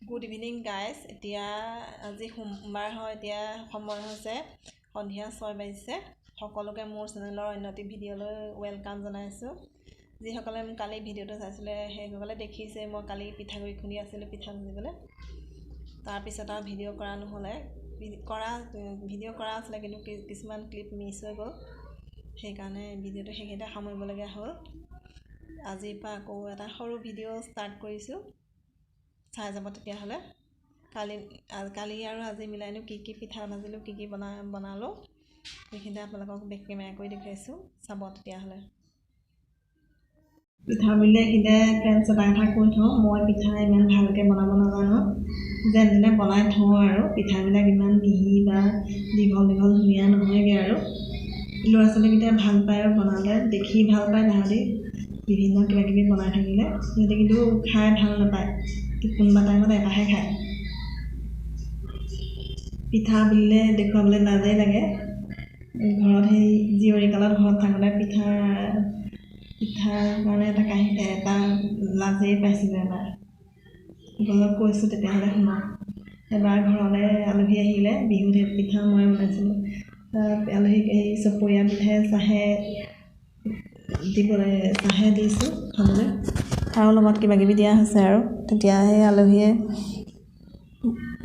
Good evening guys. এতিয়া আজি সোমবাৰ হয়, এতিয়া সময় হৈছে সন্ধিয়া 6 বাজিছে। সকলোকে মোৰ চেনেলৰ অন্য এটি ভিডিঅ'লৈ welcome জনাইছোঁ। যিসকলে মোক কালি ভিডিঅ'টো চাইছিলে সেইসকলে দেখিছে মই কালি পিঠাগুড়ি খুন্দি আছিলোঁ পিঠা ভাজিবলৈ। তাৰপিছত আৰু ভিডিঅ' কৰা নহ'লে, কৰা ভিডিঅ' কৰা আছিলে কিন্তু কিছুমান ক্লিপ মিছ হৈ গ'ল, সেইকাৰণে ভিডিঅ'টো সেইখিনিতে সামৰিবলগীয়া হ'ল। আজিৰ পৰা আকৌ এটা সৰু ভিডিঅ' ষ্টাৰ্ট কৰিছোঁ, চাই যাব তেতিয়াহ'লে। কালি আৰু আজি মিলাইনো কি কি পিঠা ভাজিলোঁ, কি কি বনালোঁ সেইখিনি আপোনালোকক বেক কেমেৰা কৰি দেখুৱাইছোঁ, চাব তেতিয়াহ'লে। পিঠা বুলিলে এইখিনিতে ফ্ৰেণ্ডছ এটা কথা কৈ থওঁ, মই পিঠা ইমান ভালকৈ বনাব নাজানো, যেন তেনে বনাই থওঁ আৰু। পিঠাবিলাক ইমান মিহি বা দীঘল দীঘল ধুনীয়া নহয়গৈ আৰু। ল'ৰা ছোৱালীকেইটাই ভাল পায় আৰু বনালে, দেখি ভাল পায়, তাহাঁতি বিভিন্ন কিবা কিবি বনাই থাকিলে সিহঁতে কিন্তু খাই ভাল নাপায়, কোনোবা টাইমত এটাহে খায়। পিঠা বুলিলে দেখুৱাবলৈ লাজেই লাগে। ঘৰত সেই জীয়ৰী কালত ঘৰত থাকোঁতে পিঠাৰ কাৰণে এটা কাহি এটা লাজেই পাইছিলোঁ এবাৰ। আপোনালোকক কৈছোঁ তেতিয়াহ'লে শুনক। এবাৰ ঘৰলৈ আলহী আহিলে, বিহুত সেই পিঠা মই বনাইছিলোঁ। আলহীক এই চপৰীয়া পিঠাই চাহে দিবলৈ চাহে দিছোঁ খাবলৈ, আৰু লগত কিবা কিবি দিয়া হৈছে আৰু। তেতিয়া সেই আলহীয়ে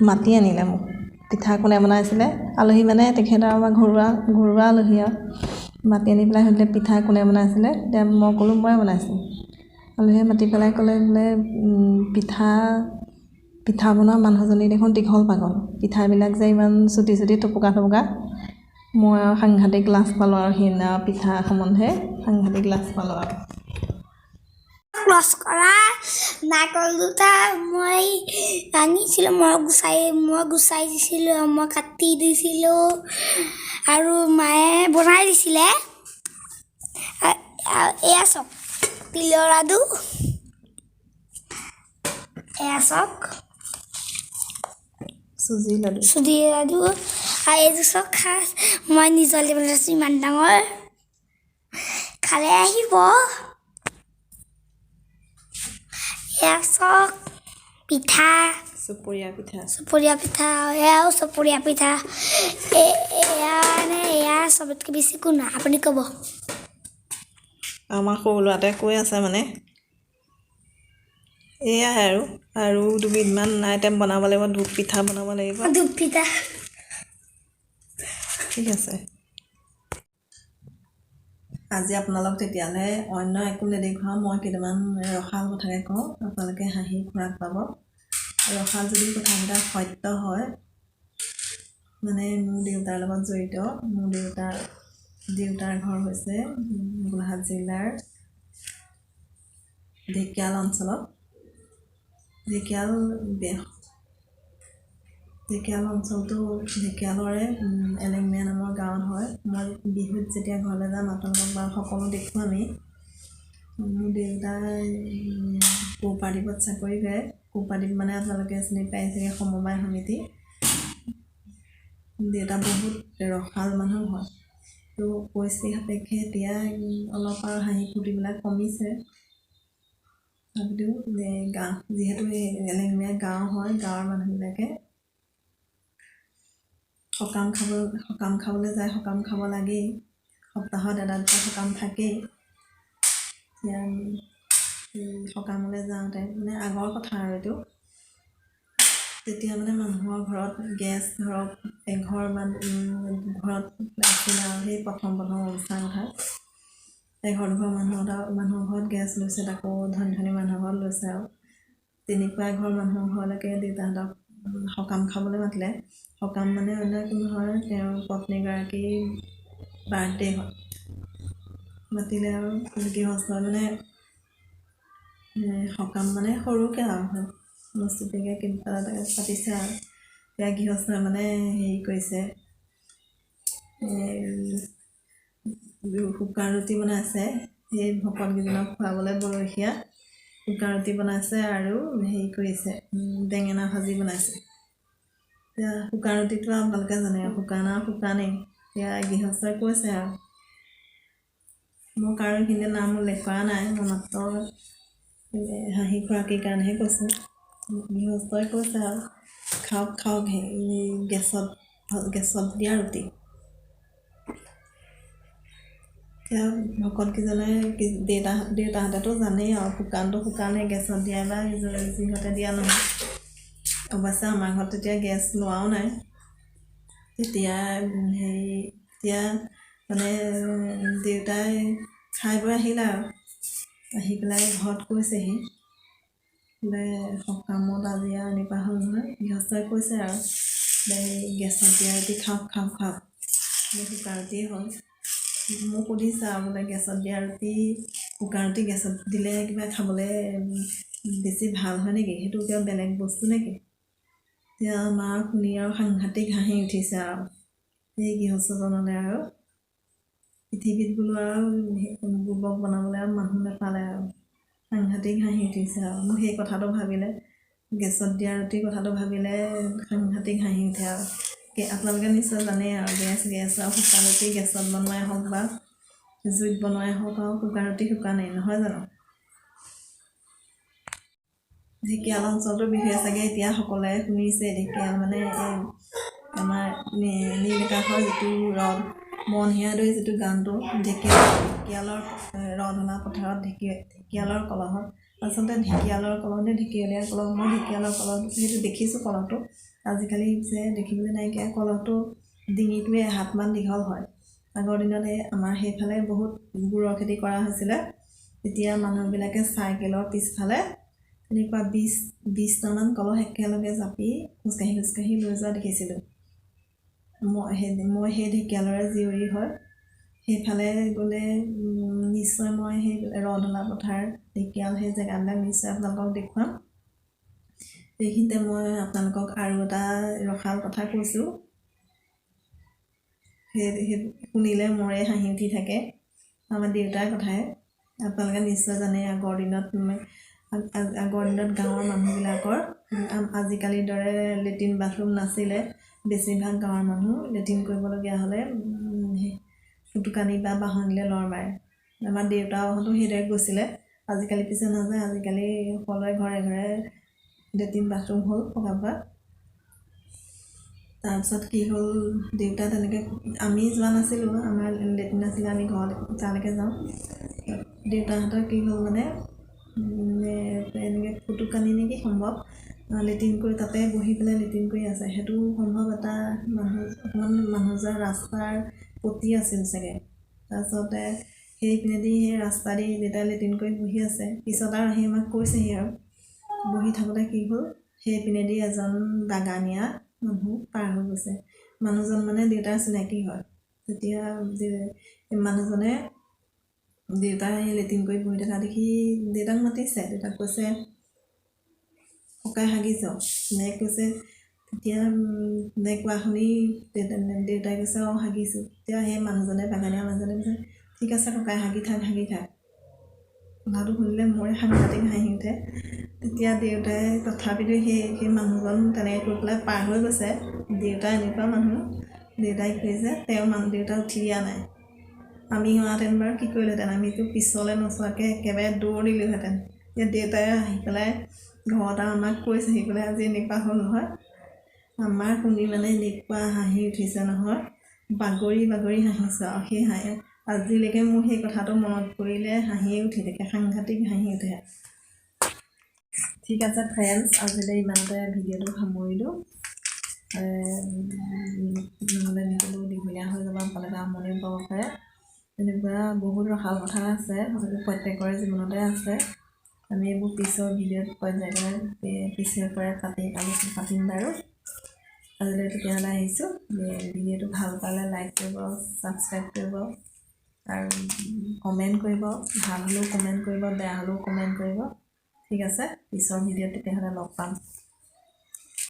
মাতি আনিলে মোক, পিঠা কোনে বনাইছিলে। আলহী মানে তেখেতৰ আমাৰ ঘৰুৱা আলহী আৰু। মাতি আনি পেলাই সুধিলে পিঠা কোনে বনাইছিলে। তেতিয়া মই ক'লোঁ মই বনাইছোঁ। আলহীয়ে মাতি পেলাই ক'লে বোলে পিঠা বনোৱা মানুহজনী দেখোন দীঘল পাগল, পিঠাবিলাক যে ইমান চুটি চুটি টোপোকা টোপোকা। মই আৰু সাংঘাতিক লাজ পালোঁ আৰু সেইদিনা পিঠা সম্বন্ধে সাংঘাতিক লাজ পালোঁ আৰু। লস্কৰা নাৰিকল দুটা মই আনিছিলোঁ, মই গুচাই দিছিলোঁ, মই কাটি দিছিলোঁ আৰু মায়ে বনাই দিছিলে। এয়া চাওক তিলৰ লাডু, এয়া চাওক চুজি লাডু, চুজি লাডু। আৰু এইটো চাওক খাচ মই নিজলে বনাইছোঁ, ইমান ডাঙৰ, খালে আহিব। এয়া চাওক পিঠা, চুপৰীয়া পিঠা, চুপৰীয়া পিঠা, এয়াও চুপৰীয়া পিঠা। এয়া নে এয়া চবতকৈ বেছি কোন আপুনি ক'ব? আমাৰ সৰু ল'ৰাটোৱে কৈ আছে মানে এয়াই আৰু দুবিধমান আইটেম বনাব লাগিব, ধূপ পিঠা বনাব লাগিব। ধূপ পিঠা। ঠিক আছে, আজি আপোনালোক তেতিয়াহ'লে অন্য একো নেদেখুৱাওঁ, মই কেইটামান ৰসাল কথাকে কওঁ, আপোনালোকে হাঁহি খোৰাক পাব। ৰসাল যদি কথাকেইটা সত্য হয়, মানে মোৰ দেউতাৰ লগত জড়িত। মোৰ দেউতাৰ ঘৰ হৈছে গোলাঘাট জিলাৰ ঢেকীয়াল অঞ্চলত। ঢেকীয়াল অঞ্চলটো ঢেকীয়ালৰে এলেংমিয়া নামৰ গাঁৱত হয়। মই বিহুত যেতিয়া ঘৰলৈ যাম আপোনালোকক বাৰু সকলো দেখোঁ আমি। মোৰ দেউতাই কোঅপাৰেটিভত চাকৰি কৰে। কোঅপাৰেটিভ মানে আপোনালোকে চিনি পাই চাগে, সমবায় সমিতি। দেউতা বহুত ৰসাল মানুহ হয়, তো পৰিস্থিতি সাপেক্ষে এতিয়া অলপ আৰু হাঁহি ফূৰ্তিবিলাক কমিছে। তথাপিতো গাঁও যিহেতু এলেংমিয়া গাঁও হয়, গাঁৱৰ মানুহবিলাকে সকাম খাবলৈ যায়, সকাম খাব লাগেই, সপ্তাহত এটা দুটা সকাম থাকেই। এতিয়া সকামলৈ যাওঁতে মানে আগৰ কথা আৰু এইটো, তেতিয়া মানে মানুহৰ ঘৰত গেছ ধৰক এঘৰ মান ঘৰত আছিলে আৰু সেই প্ৰথম প্ৰথম অৱস্থাৰ কথা। এঘৰ দুঘৰ মানুহৰ ঘৰত গেছ লৈছে, তাকো ধনী ধনী মানুহৰ ঘৰত লৈছে আৰু। তেনেকুৱা এঘৰ মানুহৰ ঘৰলৈকে দেউতাহঁতক সকাম খাবলৈ মাতিলে। সকাম মানে অন্য একো নহয়, তেওঁৰ পত্নীগৰাকীৰ বাৰ্থডে হয়। মাতিলে আৰু গৃহস্থই মানে সকাম মানে সৰুকৈ আৰু অনুষ্টুপীয়াকৈ কিবা এটা পাতিছে আৰু। এতিয়া গৃহস্থই মানে হেৰি কৰিছে, শুকান ৰুটি বনাইছে, সেই ভকতকেইজনক খুৱাবলৈ বৰসীয়া শুকান ৰুটি বনাইছে আৰু হেৰি কৰিছে, বেঙেনা ভাজি বনাইছে। এতিয়া শুকান ৰুটিটো আপোনালোকে জানে, শুকান আৰু শুকানেই। এতিয়া গৃহস্থই কৈছে আৰু, মই কাৰো এইখিনিতে নাম উল্লেখ কৰা নাই, মই মাত্ৰ হাঁহি খোৰাকিৰ কাৰণেহে কৈছোঁ। গৃহস্থই কৈছে আৰু খাওক খাওক, হেৰি গেছত দিয়া ৰুটি। এতিয়া ভকতকেইজনে, দেউতাহঁতেতো জানেই আৰু শুকানটো শুকানেই, গেছত দিয়া বা যিহঁতে দিয়া নহয়। অৱশ্যে আমাৰ ঘৰত তেতিয়া গেছ লোৱাও নাই তেতিয়া। হেৰি তেতিয়া মানে দেউতাই খাই বৈ আহিলে আৰু আহি পেলাই ঘৰত কৈছেহি বোলে সকামত আজি আৰু এনেকুৱা হ'ল নহয়। গৃহস্থই কৈছে আৰু গেছত দিয়া ৰুটি খাওক খাওক খাওক, শুকান ৰুটিয়ে হ'ল। মোক সুধিছে আৰু বোলে গেছত দিয়া ৰুটি, শুকান ৰুটি গেছত দিলে কিবা খাবলৈ বেছি ভাল হয় নেকি, সেইটো কিবা বেলেগ বস্তু নেকি? তেতিয়া আমাৰ শুনি আৰু সাংঘাতিক হাঁহি উঠিছে আৰু সেই গৃহস্থজনলৈ আৰু পৃথিৱীত বোলো আৰু বুৰ্বক বনাবলৈ আৰু মানুহ নাপালে আৰু সাংঘাতিক হাঁহি উঠিছে আৰু মোৰ সেই কথাটো ভাবিলে, গেছত দিয়া ৰুটিৰ কথাটো ভাবিলে সাংঘাতিক হাঁহি উঠে আৰু। আপোনালোকে নিশ্চয় জানেই আৰু গেছ গেছ আৰু শুকান ৰুটি গেছত বনোৱাই হওক বা জুইত বনোৱাই হওক আৰু শুকান ৰুটি শুকানেই নহয় জানো? ঢেকীয়াল অঞ্চলটোৰ বিষয়ে চাগে এতিয়া সকলোৱে শুনিছে। ঢেকীয়াল মানে এই আমাৰ নীল আকাশৰ যিটো ৰদ, মনহীয়া যিটো গানটো, ঢেকীয়ালৰ ৰধলা পথাৰত ঢেকীয়ালৰ কলহত, আচলতে ঢেকীয়ালৰ কলহ নে ঢেকীয়ালীয়া কলহ, মই ঢেকীয়ালৰ কলহটো সেইটো দেখিছোঁ। কলহটো আজিকালি যে দেখিবলৈ নাইকিয়া। কলহটো ডিঙিটোৱে এহাতমান দীঘল হয়। আগৰ দিনত এই আমাৰ সেইফালে বহুত গুৰৰ খেতি কৰা হৈছিলে। তেতিয়া মানুহবিলাকে চাইকেলৰ পিছফালে তেনেকুৱা 20টা 20টামান কলহ একেলগে জাপি খোজকাঢ়ি খোজকাঢ়ি লৈ যোৱা দেখিছিলোঁ। মই সেই ঢেকীয়ালৰে জীয়ৰী হয়। সেইফালে গ'লে নিশ্চয় মই সেই ৰধলা পথাৰ, ঢেকীয়াল, সেই জেগাবিলাক নিশ্চয় আপোনালোকক দেখুৱাম। এইখিনিতে মই আপোনালোকক আৰু এটা ৰসাল কথা কৈছোঁ, সেই শুনিলে মোৰে হাঁহি উঠি থাকে। আমাৰ দেউতাৰ কথাই আপোনালোকে নিশ্চয় জানে, আগৰ দিনত গাঁৱৰ মানুহবিলাকৰ আজিকালিৰ দৰে লেট্ৰিন বাথৰুম নাছিলে। বেছিভাগ গাঁৱৰ মানুহ লেট্ৰিন কৰিবলগীয়া হ'লে ফুটুকানি বা বাঁহনিলৈ লৰ মাৰে। আমাৰ দেউতাহঁতো সেইদৰে গৈছিলে। আজিকালি পিছে নাযায়, আজিকালি সকলোৰে ঘৰে ঘৰে লেট্ৰিন বাথৰুম হ'ল পকা পকা। তাৰপিছত কি হ'ল, দেউতা তেনেকৈ, আমি যোৱা নাছিলোঁ, আমাৰ লেট্ৰিন আছিলে, আমি ঘৰত তালৈকে যাওঁ। দেউতাহঁতৰ কি হ'ল মানে, এনেকৈ ফুটুকানি নেকি সম্ভৱ, লেট্ৰিন কৰি তাতে বহি পেলাই লেট্ৰিন কৰি আছে। সেইটো সম্ভৱ এটা মানুহ অকণমান মানুহ যোৱা ৰাস্তাৰ পতি আছিল চাগে। তাৰপিছতে সেইপিনেদি, সেই ৰাস্তা দি দেউতাই লেট্ৰিন কৰি বহি আছে। পিছত আৰু আহি আমাক কৈছেহি আৰু বহি থাকোঁতে কি হ'ল, সেইপিনেদি এজন বাগানীয়া মানুহ পাৰ হৈ গৈছে। মানুহজন মানে দেউতাৰ চিনাকি হয়। তেতিয়া মানুহজনে দেউতাই লেট্ৰিন কৰি বহি থকা দেখি দেউতাক মাতিছে। দেউতাক কৈছে, ককাই হাগিছ? এনেকৈ কৈছে। তেতিয়া এনেকৈ কোৱা শুনি দেউতাই কৈছে, অঁ, হাগিছোঁ। তেতিয়া সেই মানুহজনে, বাগানীয়া মানুহজনে কৈছে, ঠিক আছে ককাই, হাগি থাক, হাগি থাক। কথাটো শুনিলে মোৰে সাংঘাতিক হাঁহি উঠে। তেতিয়া দেউতাই তথাপিতো সেই মানুহজন তেনেকৈ কৈ পেলাই পাৰ হৈ গৈছে। দেউতা এনেকুৱা মানুহ, দেউতাই কৈছে তেওঁ মানুহ, দেউতা উঠি দিয়া নাই। আমি হোৱাহেঁতেন বাৰু কি কৰিলোহেঁতেন? আমিতো পিছলৈ নোচোৱাকৈ একেবাৰে দৌৰ দিলোহেঁতেন। এতিয়া দেউতাই আহি পেলাই ঘৰত আৰু আমাক কৈছেহি বোলে, আজি এনেকুৱা হ'ল নহয়। আমাৰ শুনি মানে এনেকুৱা হাঁহি উঠিছে নহয়, বাগৰি বাগৰি হাঁহিছোঁ আৰু সেই হাঁহি আজিলৈকে মোৰ সেই কথাটো মনত পৰিলে হাঁহিয়ে উঠি থাকে, সাংঘাতিক হাঁহি উঠে। ঠিক আছে ফ্ৰেণ্ডছ, আজিলৈ ইমানতে ভিডিঅ'টো সামৰিলোঁ। নহ'লে ভিডিঅ'টো দীঘলীয়া হৈ যাব, আপোনালোকে আমনিও পাব পাৰে। তেনেকুৱা বহুত ৰসাল কথা আছে, প্ৰত্যেকৰে জীৱনতে আছে। আমি এইবোৰ পিছৰ ভিডিঅ'ত পৰ্যায়ক্ৰমে পিছে পৰে পাতি আলোচনা পাতিম বাৰু। আজিলৈ তেতিয়াহ'লে আহিছোঁ। ভিডিঅ'টো ভাল পালে লাইক কৰিব, ছাবস্ক্ৰাইব কৰিব আৰু কমেণ্ট কৰিব। ভাল হ'লেও কমেণ্ট কৰিব, বেয়া হ'লেও কমেণ্ট কৰিব। ঠিক আছে, পিছৰ ভিডিঅ'ত তেতিয়াহ'লে লগ পাম।